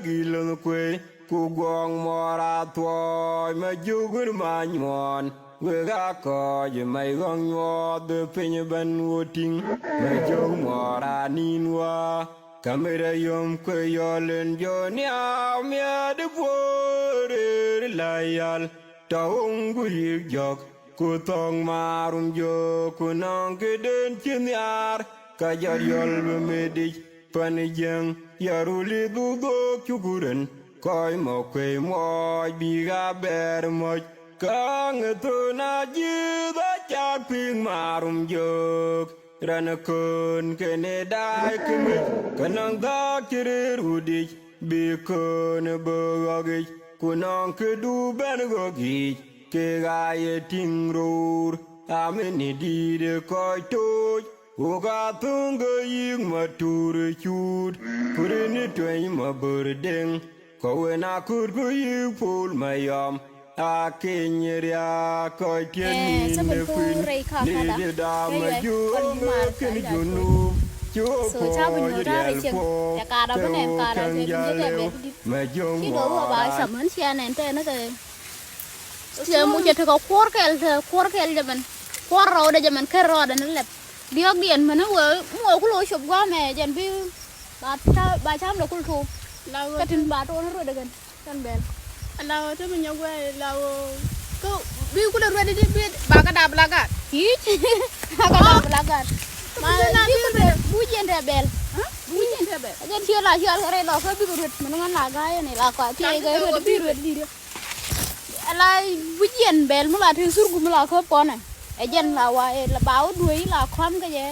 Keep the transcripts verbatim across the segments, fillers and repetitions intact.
Gilon kuey ku guɔŋ muɔɔr a thuɔɔc ma jiök wun ma nyuɔɔn. Wek a kɔc ma iɣɔ̱ŋ nyuɔɔth piny ben ɣöö ti̱ŋ ma jiök muɔɔr a ni̱n wä. Kä mi rɛy yom kuey yɔl in jɔ̱ɔ̱n niaam mia̱a̱di puɔ̱ɔ̱r rëër la yal. Tɔ wun ku yi̱k jɔ̱k ku thɔ̱ŋ maarum jiök ku nɔŋ kɛ den ci nhiaar. Kä jɔt yɔl bi mi dic päni jiäŋ ya ruli dhuk dhok cuku ren. Kɔc mɔ kuey muɔɔc bik a bɛɛr mɔc. Kä ŋɛ thön a ji̱th a cak pi̱i̱ŋ maarum jiök. Rɛn kön kɛnɛ da̱a̱y kä mi̱c kä nɔŋ dhaak ci rëër wut i̱c. Bi kön bä ɣɔ̱k i̱c ku nɔŋ kä du ben ɣɔ̱k i̱c. Kek a yɛ ti̱ŋ ro̱o̱r a mi ni di̱i̱t ɛ kɔc tooc. Wok a thuŋ kä yi̱k ma tuur ɛ cuut. Puri ni tueny ma bör deŋ. Kɔ wen a kut ku yi̱k pul ma yɔm. A keny riaak kɔc tiɛt ni̱n ɛ kui̱n. Ni di daam ma juɔ̱ɔ̱ŋ ɛ ken junub. Cu puɔ̱ɔ̱c riɛl puɔ̱ɔ̱k kɛ wok kɛn jal lɛw. Ma jiök muɔɔr a. Tiɛm wä cɛ tekɛ kuɔr kɛl, te kuɔr kɛl jɛ mɛn. Kuɔr rɔɔdɛ jɛ mɛn, ker rɔɔdɛ ni lɛp. Diɔ̱k diɛn mɛn wee, mi wee kul wä cop gua̱a̱mɛ jɛn bi ba ca, ba cam dɛ kul tuɔɔk. Kä tin ba tuɔɔk ni ruet dɛ kɛn. Kɛn bɛl. Ala wä te mi nyɔk wee la wä. Kä bi kul ruet di bi ba kä dap la gat. Hi̱i̱c. Ba kä dap la gat. Ma bi kul ruet bu jiɛn tɛ bɛl. Bu jiɛn tɛ bɛl. Jɛn ciɛ la cial kɛ rɛy lɔ kä bi kɛ ruet mɛn ŋän la ga̱a̱c ni la kɔa tiɛ kɛ ruet bi ruet di. Ala wi̱c yɛn bɛl mi la ti thurku mi la kä pɔnɛ. Ɛ jɛn la wa ɛ la ba wä duee la kɔm kä jɛ.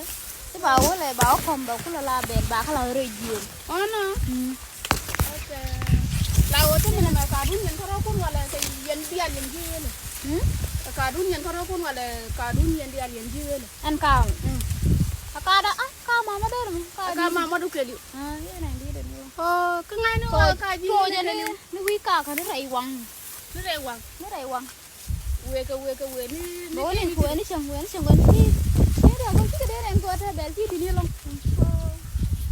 Ti ba wä lɛ ba wä kɔm ba kulɛ la bɛl ba kä la rɛy jiöl. Ɔnɔ. La wä ti mi nɛ mɛ ka dun yɛn kärɔ kun walɛ kɛ yɛn dial yɛn jiöl. Ka dun yɛn kärɔ kun walɛ ka dun yɛn dial yɛn jiöl. Ɛn ka. A ka da a ka mama dɛr mi ka. A ka mama du kɛli. A yɛn ɛn di dɛ ni. Ɔ kä ŋa̱c ni wä ka jiöl kɛli. Ni wi̱i̱ kakä ni rɛy waŋ. Ni rɛy waŋ. Ni rɛy waŋ. Wekɛ wekɛ weni ni. Bɛ weni kuɛni cäŋ, weni cäŋ, weni ti. Ni rɛy waŋ cikɛ dee rɛn kuɛ tɛ bɛl ti di ni lɔŋ.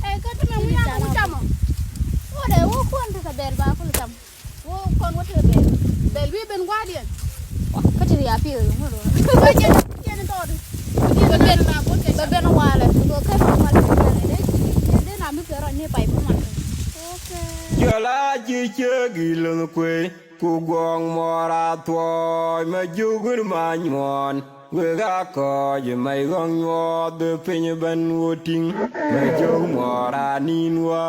Ɛ kä ti mɛ wi̱i̱ kakä wi̱i̱ camɔ. Wä dee wä kuɔn tekɛ bɛl ba kul cam. Wä kɔn wä tekɛ bɛl. Bɛl wi̱i̱ ben gua̱a̱diɛn. Kä ti ri a piɛ ri ŋuɔ̱t wä. Bɛ jɛn jɛn tɔɔt. Bɛ ben, bɛ ben walɛ. Bɛ kɛ walɛ. Dee na mi kɛ rɔ ni pay bi man. Jɔl a ji̱ ciek i̱ lo̱nh kuëë. Ku guɔ̱ɔ̱ŋ muɔɔr a thuɔɔc ma jiök wi̱r ma nyuɔɔn. Wek a kɔɔc ma iɣɔ̱ŋ nyuɔɔth piny ben ɣöö ti̱ŋ ma jiök muɔɔr a ni̱n wä.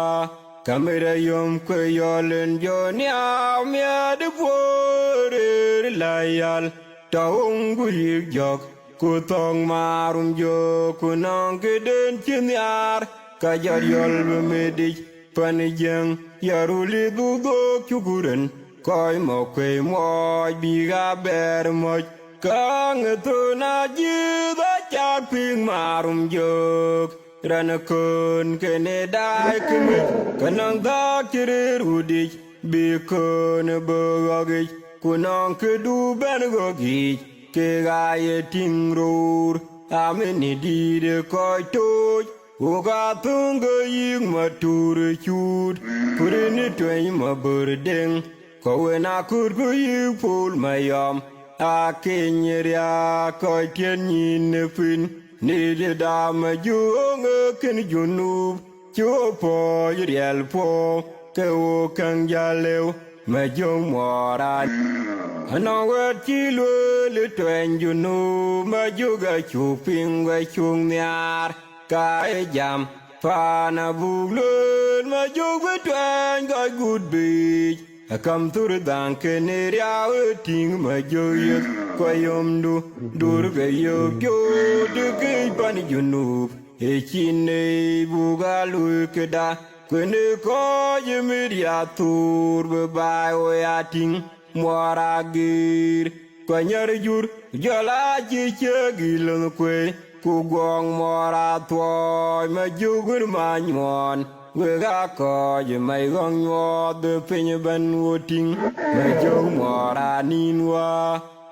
Kä mi rɛy yom kuëë yɔl in jɔ̱ɔ̱n niaam mia̱a̱di puɔ̱ɔ̱r rëër la yal. Tɔ wun ku yi̱k jɔ̱k ku thɔ̱ŋ maarum jiök ku nɔŋ kɛ den ci nhiaar. Kä jɔt yɔl bi mi dic päni jiäŋ ya ruli dhuk dhok cuku ren. Kɔc mɔ kuey muɔɔc bik a bɛɛr mɔc. Kä ŋɛ thön a ji̱th a cak pi̱i̱ŋ maarum jiök. Rɛn kön kɛnɛ da̱a̱y kä mi̱c kä nɔŋ dhaak ci rëër wut i̱c. Bi kön bä ɣɔ̱k i̱c ku nɔŋ kä du ben ɣɔ̱k i̱c. Kek a yɛ ti̱ŋ ro̱o̱r a mi ni di̱i̱t ɛ kɔc tooc. Wok a thuŋ kä yi̱k ma tuur ɛ cuut. Puri ni tueny ma bör deŋ. Kɔ wen a kut kä yi̱k pul ma yɔm. A keny riaak kɔc tiɛt nyin ni pi̱n. Ni di daam ma juɔ̱ɔ̱ŋ ɛ ken junub. Ci wä puɔ̱ɔ̱c riɛl puɔ̱ɔ̱k kɛ wok kɛn jal lɛw. Ma jiök muɔɔr a. Ɛnɔ wɛt ci lueel i̱ tuɛny junub ma jiök a cuk piŋ wɛ cuk nhiaar. Ka i̱ jam pa̱a̱n a buk lueel ma jiök bi tuɛny gɔc guut biic. Ɛ ka̱m thur dhaŋ kɛn i̱ riaw i̱ ti̱ŋ ma jiök yeth kuɛ yomdu. Dur kɛ yio̱o̱k jo̱o̱k ti kec pan junub. Ëë ci nɛy buk a luui këda kuëni kɔc ë mi riath thuur bi baai ɣöö ya ti̱ŋ muɔɔr a giir. Kuɛ nyär jur jɔl a ci ciek i̱ lo̱nh kuëë ku guɔ̱ɔ̱ŋ muɔɔr a thuɔɔc ma jiök wi̱r ma nyuɔɔn. Wek a kɔɔc ma iɣɔ̱ŋ nyuɔɔth piny ben ɣöö ti̱ŋ ma jiök muɔɔr a ni̱n wä.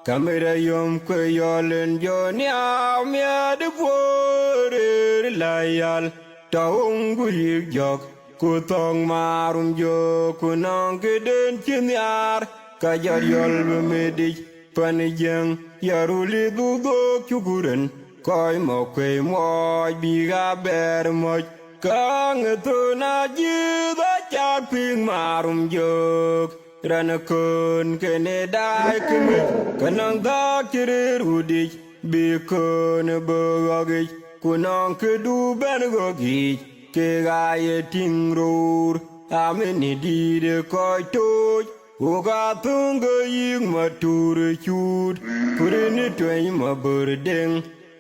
Kä mi rɛy yom kuëë yɔl in jɔ̱ɔ̱n niaam mia̱a̱di puɔ̱ɔ̱r rëër la yal. Tɔ wun ku yi̱k jɔ̱k Ku thɔŋ maarum jök ku nɔŋ kɛ den ci nhiaar. Kä jɔt yɔl bi mi dic pan jiäŋ. Yɛ ruli dhuk dhok cukurɛn. Kɔc mɔ kuey muɔc bik a bɛɛr mɔc. Kä ŋɛ thon a ji̱th a cak pi̱i̱ŋ maarum jök. Rɛn kön kɛnɛ da̱a̱y kä mi̱c kä nɔŋ dhaak ci rëër wut i̱c. Bi kön bä ɣɔ̱k i̱c ku nɔŋ kä du ben ɣɔ̱k i̱c. Kek a yɛ ti̱ŋ ro̱o̱r a mi ni di̱i̱t ɛ kɔc tooc. Wok a thuŋ kä yi̱k ma tuur ɛ cuut ku ri ni tueny ma bör deŋ.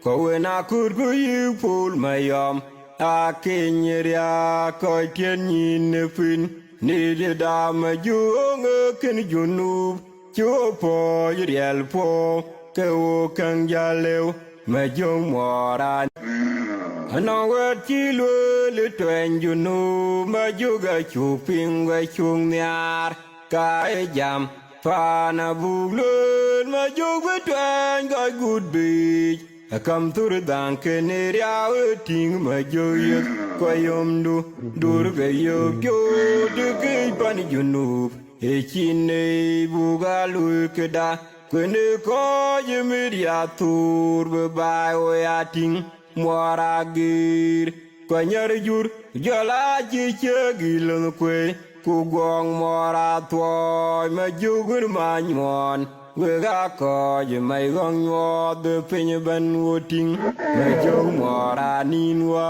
Kɔ wen a kut ku yi̱k pul ma yɔm a keny riaak kɔc tiɛt nyin ni piny. Ni di dam a juɔ̱ŋ ɛ kɛn junub. Ci wä puɔ̱c riɛl puɔ̱u kɛ wä käŋ jal lëw mɛ jiök muɔɔr an. Anɔŋ wɛt ci lueel i̱ tuɛny junub mɛ jiök a cuk piŋ wɛ cuk nhiaar. Ka i̱ jam pa̱a̱n a buk lueel mɛ jiök bi tuɛny gɔc guut biic. Ɛ kam thur dhaŋ kɛn i̱ riaw ɛ ti̱ŋ mɛ jiök yeth kua yomdu. Dur kɛ yio̱o̱k jo̱o̱t i̱ kec pan junub. Ɛ ci nɛy buk a luc keda kuëni kɔc mi riath thur bi baai ɣöö ya ti̱ŋ muɔɔr a giir. Kua nyär jur jɔl a ci ciek i̱ lo̱nh kuëë ku guɔ̱ɔ̱ŋ muɔɔr a thuɔɔc ma jiök wun ma nyuɔɔn. Wek a kɔc mɛy ɣɔ̱ŋ nyuɔɔth bi piny ben ɣöö ti̱ŋ ma jiök muɔɔr a ni̱n wä.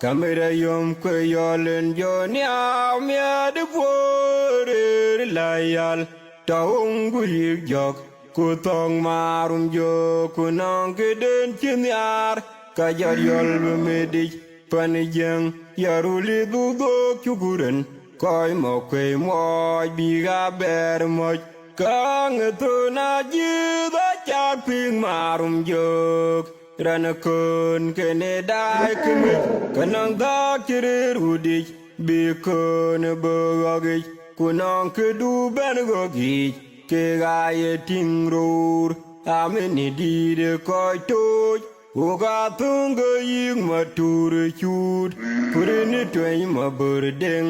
Kä mi rɛ yom kuɛ yɔl in jɔ̱ɔ̱n niaam mia̱a̱di puɔ̱ɔ̱r rëër la yal. Tɔ wun ku yi̱k jɔ̱k ku thɔŋ maarum jɔ̱ɔ̱k ku nɔŋ kɛ den ci nhiaar. Kä jɔt yɔl bi mi dic pan jiäŋ. Yɛ ruli dhuk dhok cukurɛn. Kɔc mɔ kuey muɔc bik a bɛɛr mɔc. Kä ŋɛ thon a ji̱th a cak pi̱i̱ŋ maarum jɔ̱ɔ̱k. Rɛn kön kɛnɛ da̱a̱y kä mi̱c kä nɔŋ dhaak ci rëër wut i̱c. Bi kön bä ɣɔ̱k i̱c ku nɔŋ kä du ben ɣɔ̱k i̱c. Kek a yɛ ti̱ŋ ro̱o̱r a mi ni di̱i̱t ɛ kɔc tooc. Wok a thuŋ kä yi̱k ma tuur ɛ cuut. Puri ni tueny ma bör deŋ.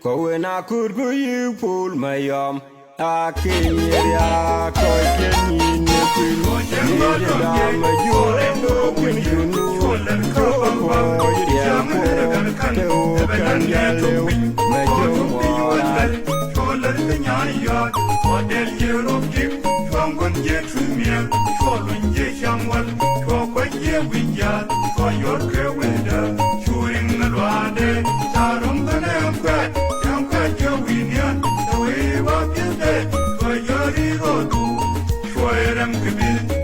Kɔ wen a kut ku yi̱k pul ma yɔm. A keny riaak kɔc kɛ nyin ni kui̱n. Ni di dam a juɔ̱ɔ̱r ɛn do̱o̱k in jun. Cuɔl ɛn kä bäŋ bäŋ. Cuɔl riaak kuɔɔr kɛ ɣöö kɛn jɛ lëw. Mɛ jiök muɔɔr a. Cuɔl ɛn kä nyan yɔt. Cuɔl dɛl jiɛ rop dik. Cuɔl ŋuɔ̱n jiɛ tui̱ miɛk. Cuɔl luny jiɛ cam wal. Cuɔl kuec jiɛ wi̱c jaat. Cuɔl yɔt kɛ wi̱cdä. Cu riŋ ni luaadɛ. Ca rɔm kɛ nɛ ɛm kuɛt. Ɛm kuɛt jiɛ wi̱i̱ nian. Tɛ wi̱i̱ ba pi̱th dɛ. Cuɔl jiɛ ri̱i̱ rɔɔdu. Cuɔl rɛm kɛ bi̱th.